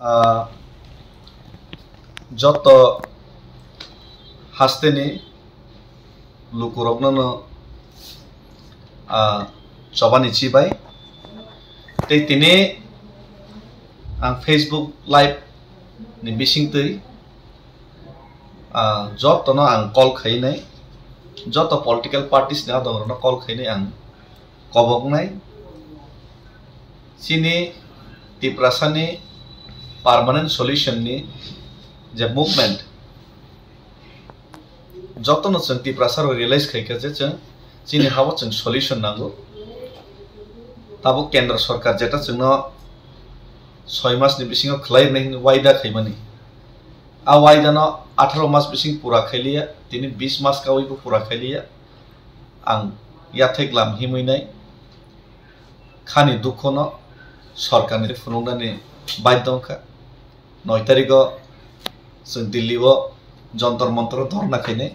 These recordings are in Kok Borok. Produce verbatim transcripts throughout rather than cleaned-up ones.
Ah, joto hasteni lukurokno no, ah, chobani chibai. Tei tini ang Facebook Live ni bisingtwi, ah, jotono ang call khainai, joto political parties ni adongrokno call khainai ang koboknai. Chini Tiprasani permanent solution ni je movement, jotono chwng Tiprasa rok realize khaikha je chwng chini hao chwng solution nango. Tabuk Kendra Sarkar jeta chwngno soi mas ni bisingo khlai rwnai hwnwi waida khaimani, a waida no atharo mas bising pura khailiya, tini bis mas kawi bo pura khailiya. Ang yathek lam himwi nai khani dukho no sorkar ni phunuknani baidhyo wngkha. Noi tarikh o chwng Delhi o Jantar Mantar o dhorna khainai.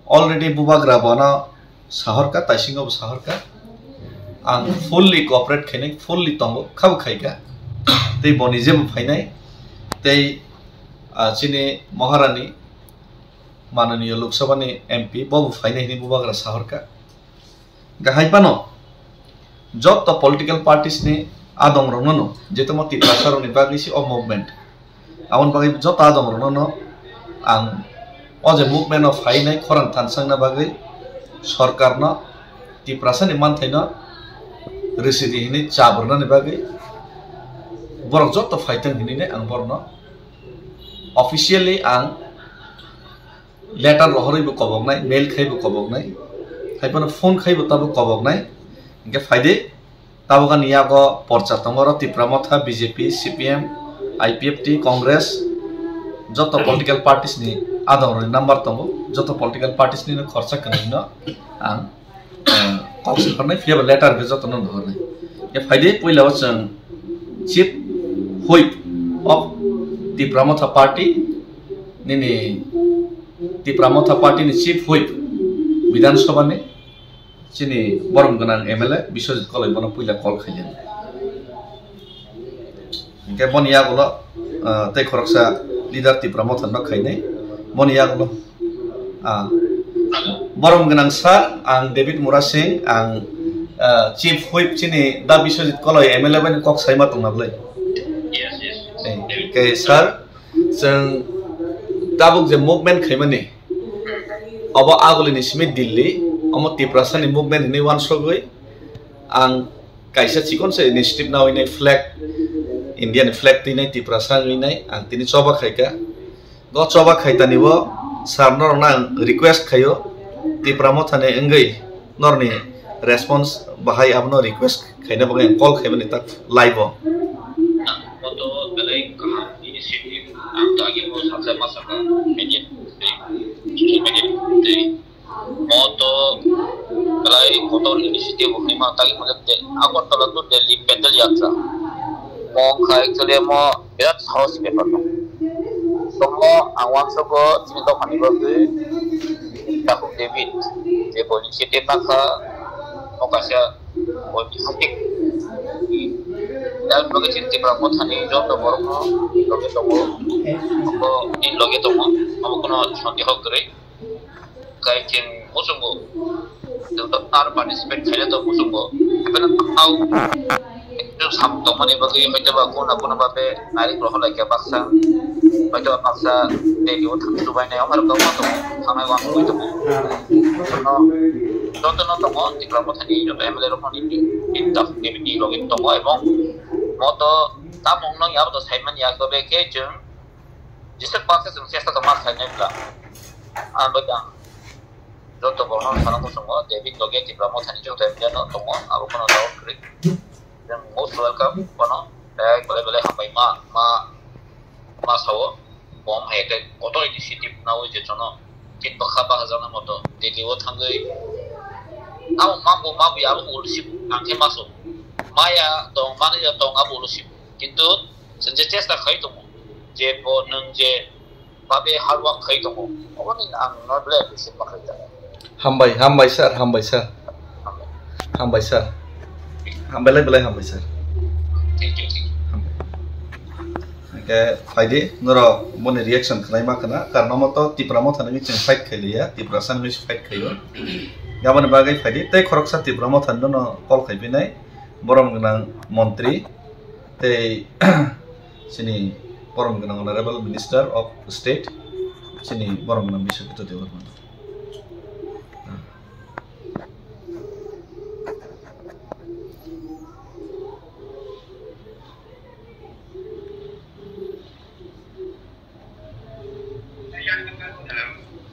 Already bubagra bono sahorkha, taisingo bo sahorkha. Ang fully cooperate khainai, fully tongo, khabo khaikha. Tei boni jebo phainai, tei, ah, chini Maharani, mananiya Lok Sabha ni M P, bobo phainai hwnwi bubagra sahorkha. Gahai phano joto political parties ni adong rokno no, je tamo Tiprasa rokni bagwi se o movement. Aboni bagwi joto adong rokno no ang o je movement o phainai khorang thansangna bagwi sorkar no Tiprasa ni manthai no rwsidi hwnwi chabrwnani bagwi borok joto phaitong hwnwi ang borokno officially ang letter rohorwi bo koboknai, mail khai bo koboknai, hai phano phone khai bo tabo koboknai. Hingke phaidi, tabuk ani yago porcha tongo oro Tipra Motha, B J P, C P M, I P F T, Congress, joto political parties ni adong rokni number tongo, joto political parties ni khorsa kwnwi no ang eh, kok se hwnwi phiya ba letter khe jotono no hwnwi. Ya phaidi puila o chwng Chief Whip of Tipra Motha Party nini Tipra Motha Party ni Chief Whip Bidhan Sabha ni chini borom gwnang M L A Biswajit Koloi bono puila call khaidi. Hingke boni yagulo, ah, tei khoroksa leader Tipra Motha no khainai. Boni yagulo, ah, borom gwnang sir, ang David Murasing, ang, ah, Chief Whip chini Da Biswajit Koloi M L A bai kok saima tongna bwlai. Yes, yes. Eh, ke sir, chwng tabuk je movement khaimani, obo agulini simi Delhi, omo Tiprasani movement hinwi wansogwi ang kaisa chikon se initiative nawi nai flag, India ni flag twi nai Tiprasa wngwi nai ang tini choba khaika. Go choba khaitani o sir norokno ang request khaio, Tipra Mothani wngwi norni response bahai abono request khaina bagwi ang call khaimani tak live o. Moto belai kaham initiative ang to agi bo saksa masaka media, social media tei Mo to belai kotor initiative hwnwi mano, tagwi mano je Agartala to Delhi pedal yatra. Mo wngkha actually mo birat sahos bepar no. Tomo ang uansukgo chini dophani bagwi Takhuk David je bo initiative nakha, mo kaisa oitihasik. Yang bagwi chini Tipra Mothani joto borokno loge tongo, bo ni loge tongo, abo kono sondeho kwrwi. Kai chwng muchungo, chwng to tar participate khaina to muchungo. Hapheno tangkha o ekdom sam tongmani bagwi hoitoba kono kono babe nairik rohor laikha baksa, hoitoba baksa Delhi o thang chubainai, omo rok wngma tongo, thangnai uansugwi tongo. Jotono, jotono tongo, Tipra Mothani joto M L A rok phano ni, ni, ni, ni logi tongo, ebong mo to tamung nung ya, abo to saimanya, tobe khe chwng Jesa baksa chwng chesta tongma khainai bwla. Ang bai ang joto borokno sana muchungo, David loge Tipra Mothani joto M L A no tongo, abo kono doubt kwrwi. Chwng most welcome kono, tei belai belai hambai ma, ma, ma sao. Bom hai tei kotor initiative nawi je jono tin bakha bakha jana moto Delhi o thangwi. Abo mambo mabwi abo ulsi ang khe maso. Maya tong, mani tong abo ulsi. Kintu chwng je chesta khai tongo, je bo nwng je babe hard work khai tongo, oboni ang no belai appreciate ma khai tongo. Hambai, hambai sir, hambai sir. Hambai. Hambai sir. Hambai lai belai hambai sir. Thank you, thank you. Hambai. Hingke phaidi, norok boni reaction khlai ma khna, karno mo to Tipra Motha ni chwng fight khai liya, Tiprasa ni fight khaio. Aboni bagwi phaidi, tei khoroksa Tipra Motha ni no call khai pinai, borom gwnang montri, tei chini borom gwnang Honorable Minister of State, chini borom gwnang Biswajit Debbarma.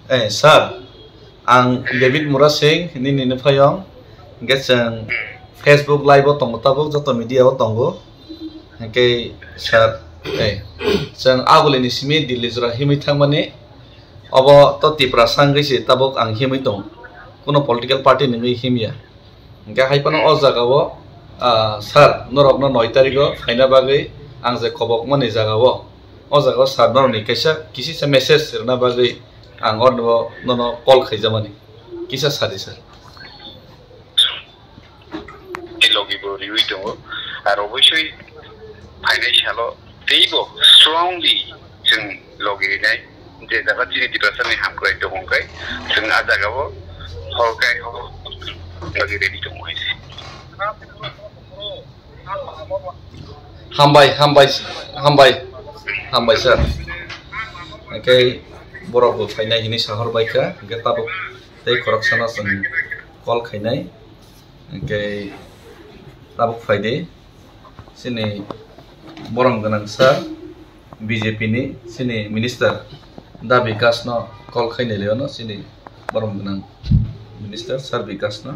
Eh, sir, ang David Murasing, nini nuphayong, hingke chwng Facebook live o tongo tabuk, joto media o tongo. Hingke, sir, eh, chwng agulini simi Delhi jora himwi thangmani, obo to Tiprasa wngwi se tabuk ang himwi tongo, kuno political party ni wngwi himya. Hingke hai phano o jaga o, ah, sir, norokno noi tarikh o phaina bagwi ang je kobokmani jaga o, o jaga o sir norokni kaisa kisisa message rwna bagwi ang o nono call khaijamani. Kisa sadi, sir. Logi bo riwi tongo. Ar obosoi phainai salo teibo strongly chwng logi rinai. Je jaga chini Tiprasa ni hamkrai tongo hwnkhe chwng a jaga o hor kai hor logi ready tongo hai se. Hambai, hambai, hambai, hambai, sir. Hingke borok bo phainai hinwi sahor bai kha, hingke tabuk tei khoroksano chwng call khainai. Hingke tabuk phaidi, chini borom gwnang sir, B J P ni chini minister Da Bikash no call khainai le ono, chini borom gwnang minister sir Bikash no.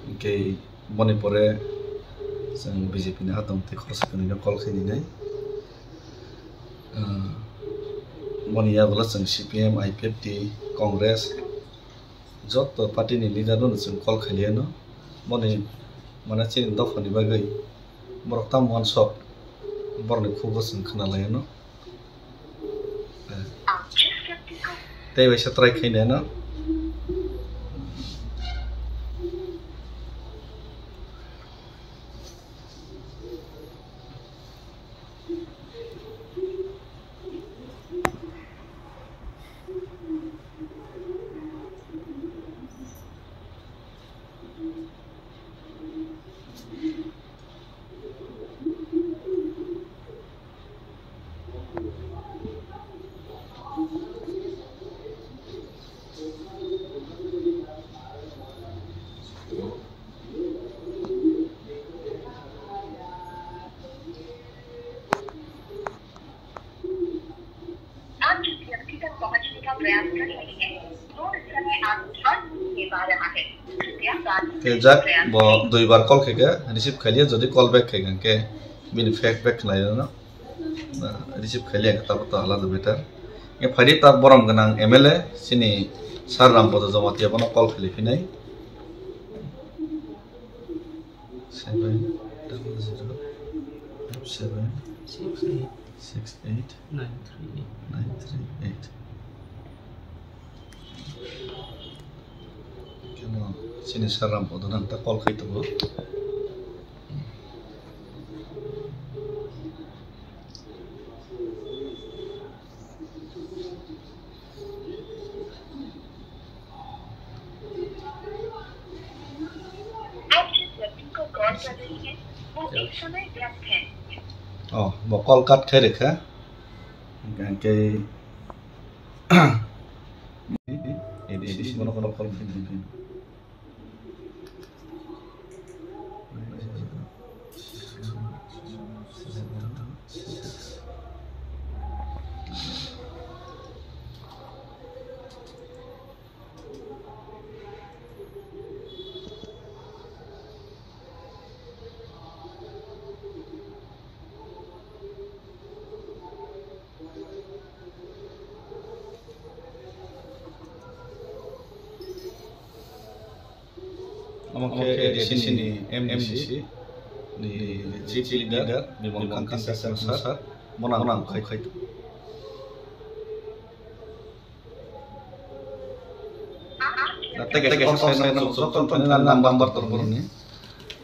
Hingke boni pore chwng B J P ni hatong tei khoroksa kwnwi no call khai ninai. Ah, boni yagulo chwng C P M, I P F T, Congress, joto party ni leader no chwng call khai liya no. Boni mane chini dopha ni bagwi borok tamo uansuk borok ni khugo chwng khna lai no. Tei waisa try khainai no. आप जिस व्यक्ति तक पहुंचने का प्रयास कर रहे हैं, वो इस समय आपके पास नहीं आ रहा है। कृपया बाद में Khe jak, प्रयास bo करें। Duibar call khaikha, receive khailiya, jodi call back khaikha, hingkhe bini feedback khlaio no. Na, receive khailiya, khe tabuk to alada better. Hingkhe phaidi ta borom gwnang M L A, chini Sir Rampada Jamatia, bono call khailai phinai. Seven double zero five seven six eight six eight nine three eight. Khe mo chini Sir Rampada nang ta call khai tongo. आप जिस व्यक्ति को कॉल कर रहे हैं, वो इस समय व्यस्त है। Oh, bo call cut khai rwkha. Hingkhe edi, edi, bono kono call khai rwkha. Omo khe A D C ni M D C ni chief leader Bimal Kankanta Sharma sir, bono ang khai. Khai. Tei kaisa kok sai nang joto thani nang number tor boroni.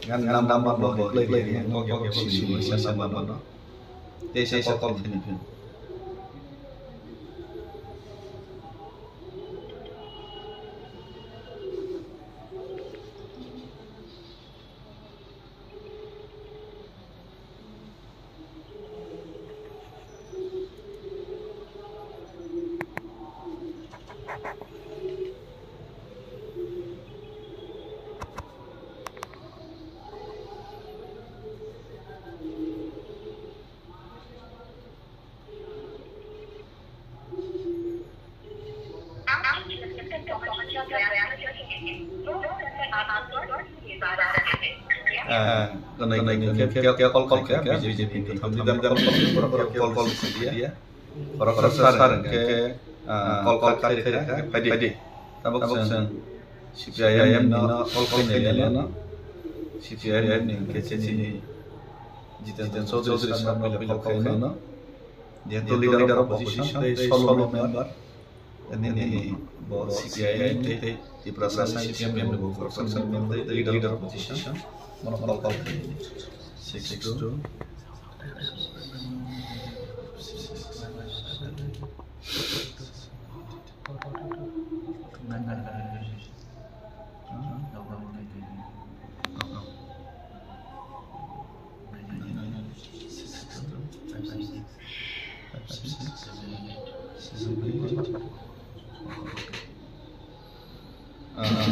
Ngan nang number bo reply reply ni, kok kok si si si number no. Tei sai sa call khani phin. Ah, kanai kanai khe khe khe call call khe B J P ni tham leader call call khe borok khe call call khe dia. Borok sar sar khe, ah, call call khe khe khe phaidi. Tabuk chwng C P I M ni no call call khe nai no. C P I M ni khe chini Jiten Chaudhary sir no call call khe no. Jehetu leader of opposition tei solo member. Nini bo C P I M tei Tiprasa C P I M ni bo corruption member tei leader of opposition. Bono call call khe six two.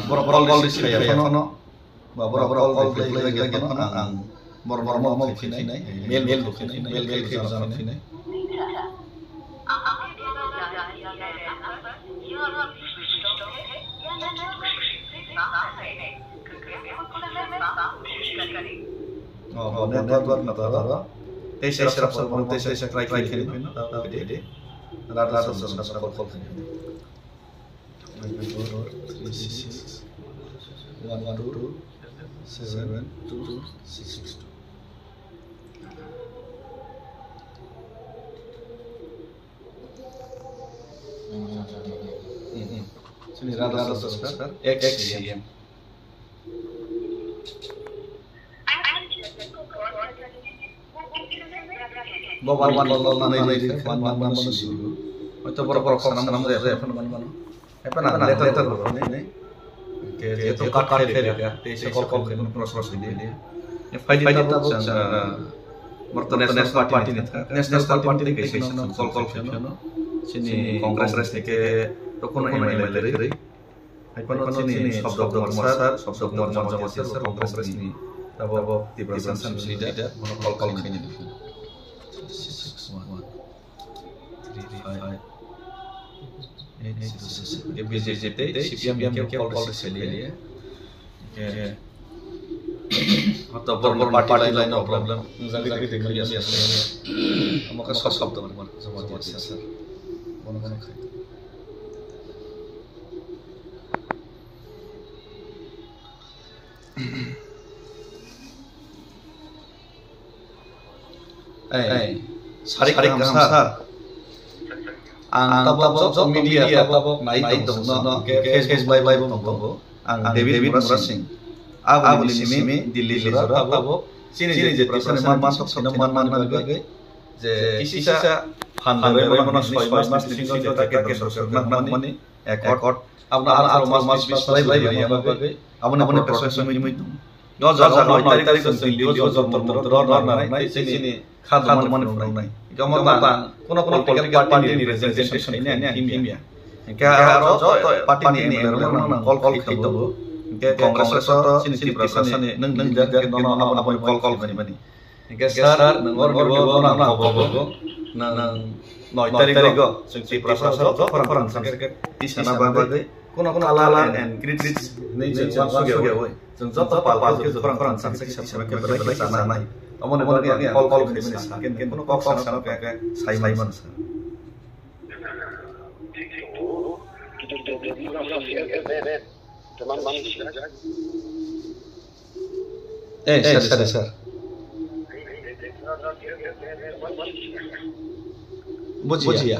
Borok call risi ya phano. Ba borok call khlai khlai khe phano ang borok borok ma khe phinai, mail mail bo khe phinai, mail mail khe jana phinai. Oh, bo network na tara. Tei sai srap srap tei sai try khlai khe phino. Rat rat srap srap call khlai. Three six one two seven two six two. Sini rada sosok sir, ex C M. Bo wan wan wan wan nai nai wan wan wan wan. Hoito borok borok kok sanam sanam jaya phano wan wan. Epa na letter letter bo ni ni. Ke jeto card khe khe ya. Te se call call khe no cross cross ni ni. E file ta bo chang Morto National Party ni. National Party ni ke se call call khe no. Sini Congress ni ke to kono M L A le. Hai phano chini Sabda Kumar sir, Sabda Kumar Jamatia sir, Congress ni abo Tiprasa Assam leader, bono call call khaini. Six one three five eight six six. Ke B J P tei C P M ke call receive khailiya. Ke hoto borok party line no problem. Jagri jagri khailiya. Amo ka Sabda Kumar Jamatia sir. Bono bono khai. Ei, sarik kaham sir. Ang tabok joto media tabok nai tong no, ke Facebook live tongo. Ang David Murasing. Aboni simi Delhi jora tabok. Chini je Tiprasa ni man sok sino man man bagwi. Je kisa phan rwmani soi mas ni bisingo je target rok nangmani. Accord. Aboni atharo mas bis bai bai ya bagwi. Aboni aboni process mui mui. Yo jaga noi tarik tarik Delhi yo Jantar Mantar rok narnai tei chini kha dongmani phunuknai. Hingke omo tang kono kono political party ni representation khainai ang himya. Hingke aro joto party ni M L A rok nang call call khai tongo. Hingke Congress o chini Tiprasa ni nung nung jak jak nono aboni call call khaimani. Hingke sir, nwng oro ni bo bono ang kobo bo. Nwng noi tarigo chwng Tiprasa o joto khorang khorang sakhe tisana bagwi kono kono color and grits hinwi chwng uansukya oi. Chwng joto pal pal khe khorang khorang sakhe tisana khe belai khe chananai. Omo ni bagwi ang call call khaimani sakhe kono kok sana khe sai mai mano sir. Eh, sir, sir, sir. Bujiya. Bujiya.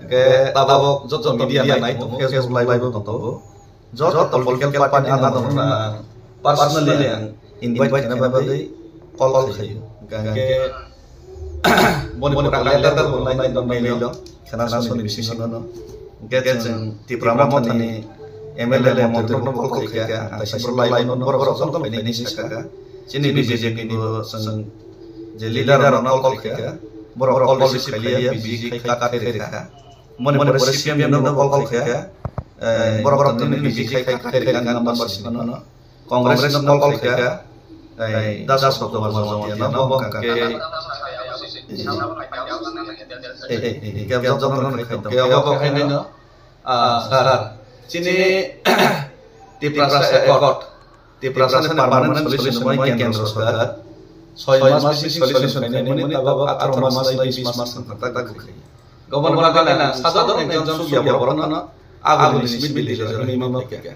Hwnkhe tabok joto media nai tongo, Facebook live bo tongo. Joto political party ni ano no personally ang invite khaina bagwi call khaio. Hwnkhe boni pura letter bo nai no mail o khana soni bisingo no. Hwnkhe chwng Tipra Motha ni M L A montri rok no call khaikha, ang tai sibro live no borok rok joto phainai hinwi sakha. Chini B J P ni bo chwng je leader rok no call khaikha, borok call receive khailiya, busy khai kat khai rikha. Moni pore C P M no call khaikha, eh, borok rok tini busy khai khai khai khai number sino no. Congress no call khaikha, eh, Das Sotto Kumar Jamatia no bo hwnkha khe, eh, eh, eh, khe joto no khai tong khe abo khai no, ah, sir, chini Tiprasa Accord, Tiprasa ni permanent solution bai kendro sorkar soi mas bisi solution khainai mani tabok atharo mas bai bis mas wngkha tak tak khai. Gobor bagwi nang sadharon ekjon sugya borok no agulini simi bili rwgwi ma khe.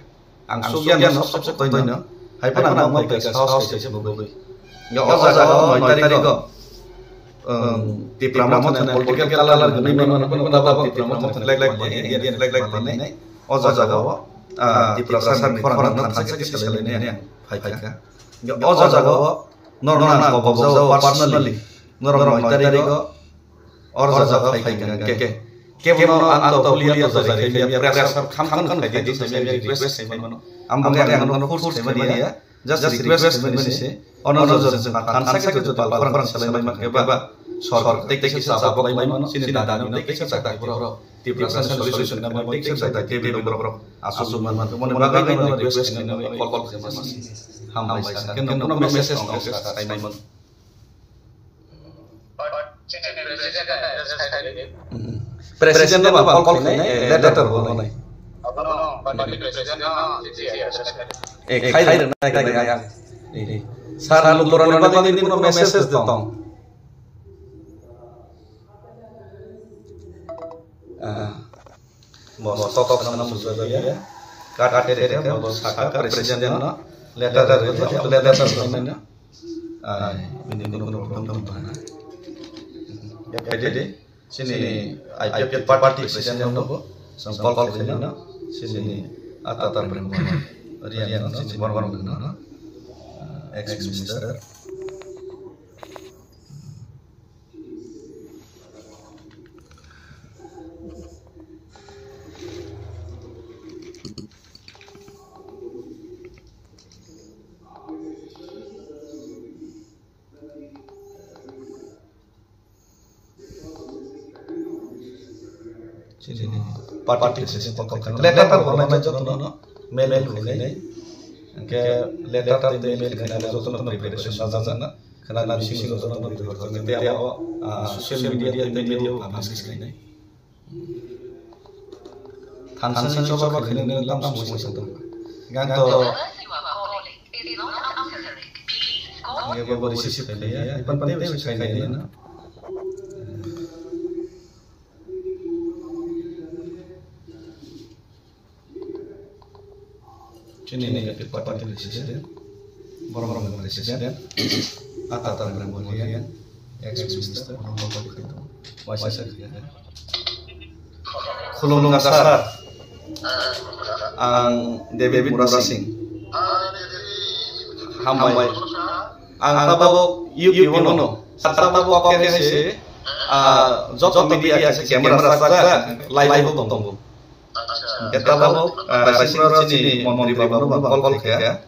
Ang sugya no sab sab toino. Hai phano ang ma khe sahos khe se bogwi. Yo o jaga o noi tarikh o, um, Tipra Motha ni political color gwnwi mano phano tabok Tipra Motha ni flag bai Indian flag bai nai. O jaga o, ah, Tiprasa ni khorang no thansa khe se lai nai phai kha. Yo o jaga o norok ang kobok jao personally. Norok noi tarikh o Or jaga phai kha khe. Kebono ang to hulia to jari khai ya, pressure kham kham khai di, sai ya request khai mano. Ang bangkhe ang nono force khai mani ya, just request khai mani se. Ono jor jor jor phan sai khe jor pal pran pran salai man khe ba. Sorkar tei tei sa sa bolai mano, sini dada no tei tei sa sa bro. Tiprasa solution na man tei tei sa sa khe bi bro. Asu man man mone bagai no request khai mani, call call khai mani. Ham bai sa khe no message no khai mani. President no ba call khainai, eh, letter bo nai. Eh, khai rwna khai rwna. Eh, sir, Lungborani bagwi nini kuno message de tong. Ah. Bo stok swnam sujagya. Kat kat ere ere bo saka president no letter ere letter no. Ai, bini kuno problem tong na. Ya, jadi sini I P F T party president no bo song call call khina no. Sini ata ata brem bo. Rian no sini bor bor no. Ex minister. Chini party president letter hwnwi jotono mail khainai. Hwnkhe letter tei mail khainai jotono preparation sajak na. Khana bisingo jotono tei abo, ah, social media tei media o publish khainai. Thansa ni choba khainai lam song song tong. Gan to. Nge bo receive khainai ya. Ipan pan tei khainai na. Chini ni party president, borok rok president, ata ata memorial, ex minister, waisa. Khulumkha sir, ang David Murasing. Hambai. Ang tabok U P O no. Sir tabok kok khe se, ah, joto media se camera sajak, live bo tongo. Hwnkhe tabok, ah, kaisa chini montri babu no call khaikha.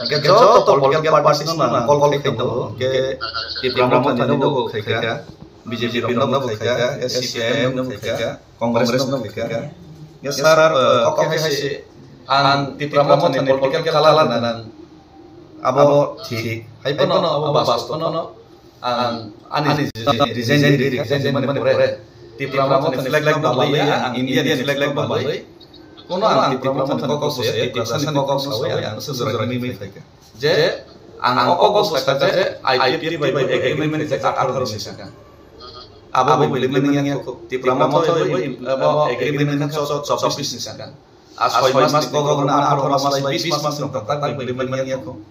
Hwnkhe joto political parties no call khaikha tongo. Hwnkhe Tipra Motha ni no bo khaikha, B J P rok no bo khaikha, C P I M no bo khaikha, Congress no bo khaikha. Hwnkhe sir, ah, kok khe se ang Tipra Motha ni political color nang. Abo thik. Hai phano abo bastop phano ang ani resign ri, resign ri mani pore Tipra Motha ni flag ba lai, ang India ni flag ba lai. Kono ang Tipra Motha ni kok se, Tipra Motha ni kok se ang sujrak ni mai phaikha. Je ang o kok sakha je I P F T bai agreement je atharo ni sakha. Abo bai agreement yang Tipra Motha bai abo agreement kha chobbish ni sakha. A soi mas ni kok na atharo mas lai bis mas rok tak tak beli mani ya ko.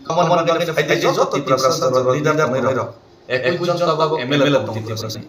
Kaman man gani phai de joto Tiprasa rok leader tongnai rok. Ekoi jon tabok M L A tong Tiprasa ni.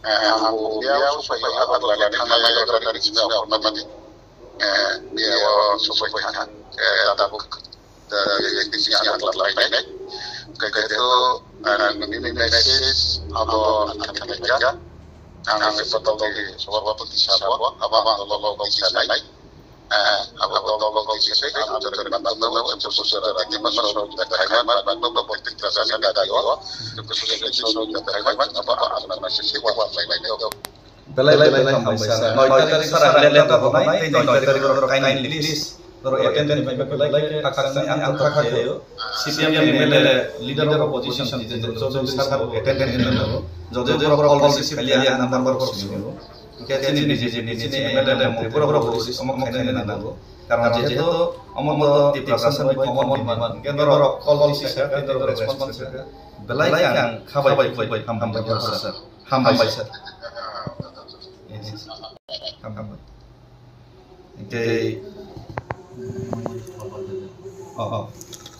Eh, ang bo biya o sophaio, abar lala thangnai, abar lala thangnai, sini o phone mani. Eh, biya o sophai kha. Eh, tabuk, eh, tisi ang abar lai nai. Kaya kaya tu, eh, nini message abo ang thangnai ja. Ang se botol di, soba botol di sabo, abo ang lo lo di sanai. Belai belai hambai sir. Noi tarik sir ang letter rwnai, tei noi tarik rok kindly please. Toro attend ni bagwi belai khe khakchangni ang kok khayo. C P M ni M L A leader of opposition Jitendra Chaudhary sir bo attend ni nango. Jodi borok call receive khailiya ang number bo sinigo. Hingke chini B J P ni chini M L A montri borok bo receive omo khainani nango. Karon jehetu omo moto Tiprasa ni bai common demand. Hingke norok call receive kha, tei norok response kha. Belai khe ang khabai bai hambai sir. Hambai sir. Hambai. Hingke, oh, oh.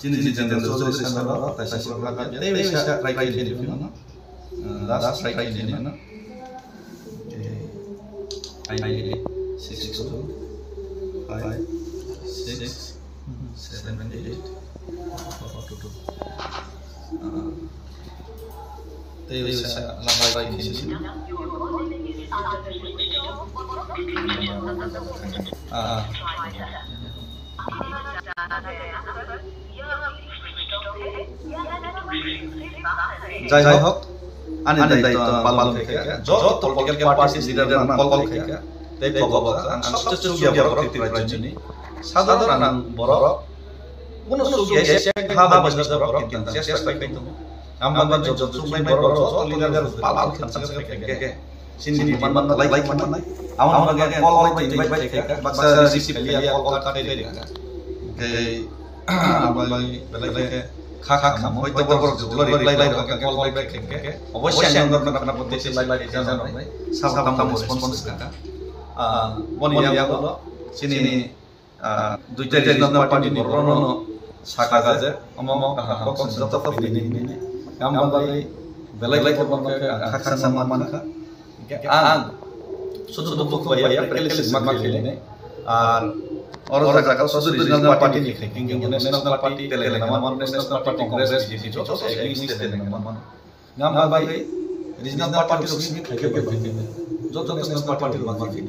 Chini Jitendra Chaudhary sir no, tai sir no, tei sa try khe ni phano. Last try khe ni phano. Ai, six two five six seven eight four two two. Ah, tei sa lamai khe si. Ah. Jai hok, ani daitwa palon khaikha, joto political parties leader rok call khaikha, tei kobo ang sabse chukya borok Tripura rajyoni, sadharon borok, kuno chukya se ha ba bwsajak borok kintu chesta khlai tongo. Ang bangma joto chuknai borok joto leader rok palon khansa khaikha. Chini demand no lai khe manai. Amo bagwi call bai invite khaikha, baksa receive khailiya, call cut khaikha. Tei amo bai belai khe kha kha kham, hoito borok jublo reply lai rok kha, call bai khaikha. Oboisya ang norok khna bo tei lai lai jano nai. Sabo tamo response kha. Ah, boni yagulo chini Ah, duita regional party ni borok no saka je, omo omo kaham kok swngjak tok hini hini. Yang bagwi belai khe borok khe ang khaksa man mankha. Hingke ang sudu dukhu bai ya practice ma khe hini. Ar oro jaga sudu regional party ni khai hingke national party Telangana man national party Congress B J P joto se against Telangana man. Ngam bagwi regional party rok simi khai khe bai khe joto national party rok ma khe.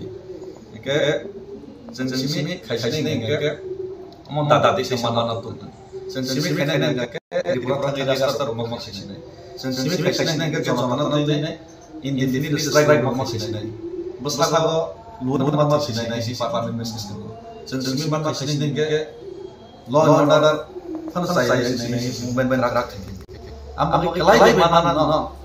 Hingke Chwng simi khai sinai hwnkhe omo dada twi se manna tong. Chwng simi khai nai hwnkhe Tripura thani rasta rok ma khai sinai. Chwng simi khai sinai hwnkhe Jonotana twi nai indefinite strike rok ma khai sinai. Bwskango luan ma khai sinai si parliament system. Chwng simi ma khai sinai hwnkhe law and order phano chaya sinai movement rak thai. Amo kelai bai manna no.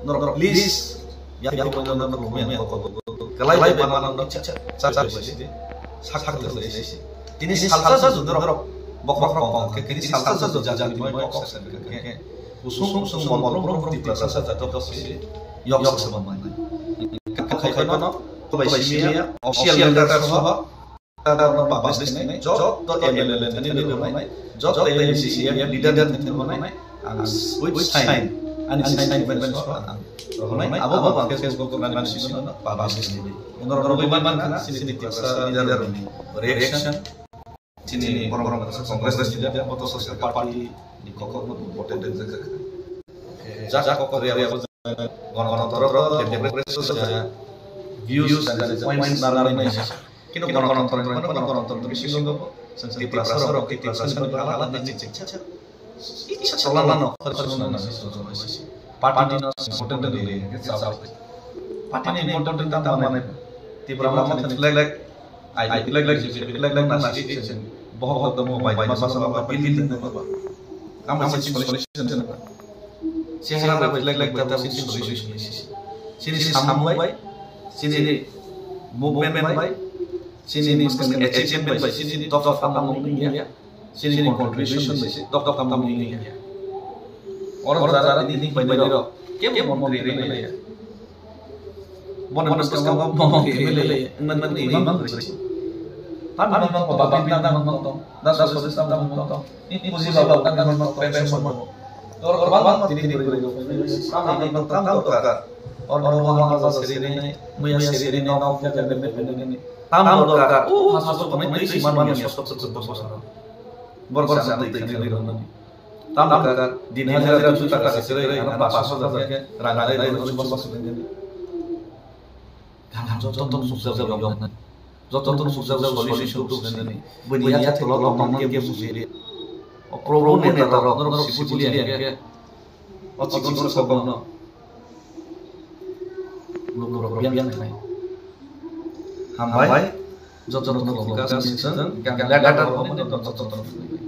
Norok please ya ya ko no ko me ko ko kelai bai manna no cha cha cha cha sak sak cha. Tini salsa sa jundorok bok bok kong kong ke tini salsa sa jundor jati mai bok sak sak ke. Kusung kusung mol mol brom brom Tiprasa sa jato si yok sa sa mai. Ka khai khai no ko bai simi ya official letter so. Tadano publish khainai, joto M L A thani rwnai, joto M C M leader thani rwnai, ang with sign, ani sign bai so ang rwnai, abo bo ang Facebook rwnai sino publish khainai. Uno rok rogwi man kha, sini Tiprasa leader rokni reaction, sini borok borok Congress leader, Auto Social Party ni kokok no vote den jakha. Jak kokok ria Ganatantro rok, democracy rok, views, points narwknai. Kino Ganatantro ni, Ganatantro ni bisingo chwng Tiprasa rok, Tiprasa ni hala ni chikcha. Isa chalana no, party no important le, party ni important ta mane Tipra Motha ni flag, ai flag, flag, flag na si, bohok bohok tamo bai, bai, bai, bai, building tamo. Tamo si solution. Chehara bai flag bai ta si solution ni si. Chini samung bai, chini movement bai, chini achievement bai, chini dopha tamo nung ya, chini contribution bai, dopha tamo nung ya. Oro jara tini bai bai ro, kebo montri bai bai ya. Bono bwskango montri M L A wngna nang imang kwrwi. Tamni imang ko baba bina nang tong, da sosode tang tong. Ni puji baba nang nang tong, pension mo. Tor tor bang tini tini kwrwi. Tamni imang tang tang ka. Or mo mo ha ha seri ni, muya seri ni, nong nong ka ka ni. Tam dorkar. O ha ha so ko mai twi si man man sok sok sok sok sok. Bor bor sa twi khani ro ni. Tam ka din hazar juta ka se re, ano paso hajar ke rang dai ro, chuba paso ni. Gam joto no suksa jabo. Joto no suksa jabo solution tu sini. Bini ya thelo lo tong ke musiri. O problem ne ta ro, no sibuli ya ke. O chikon sa kok no. Lukurok biang nai. Hambai, jotono khulumkha, sini chwng, yang letter rok ni jotono khulumkha.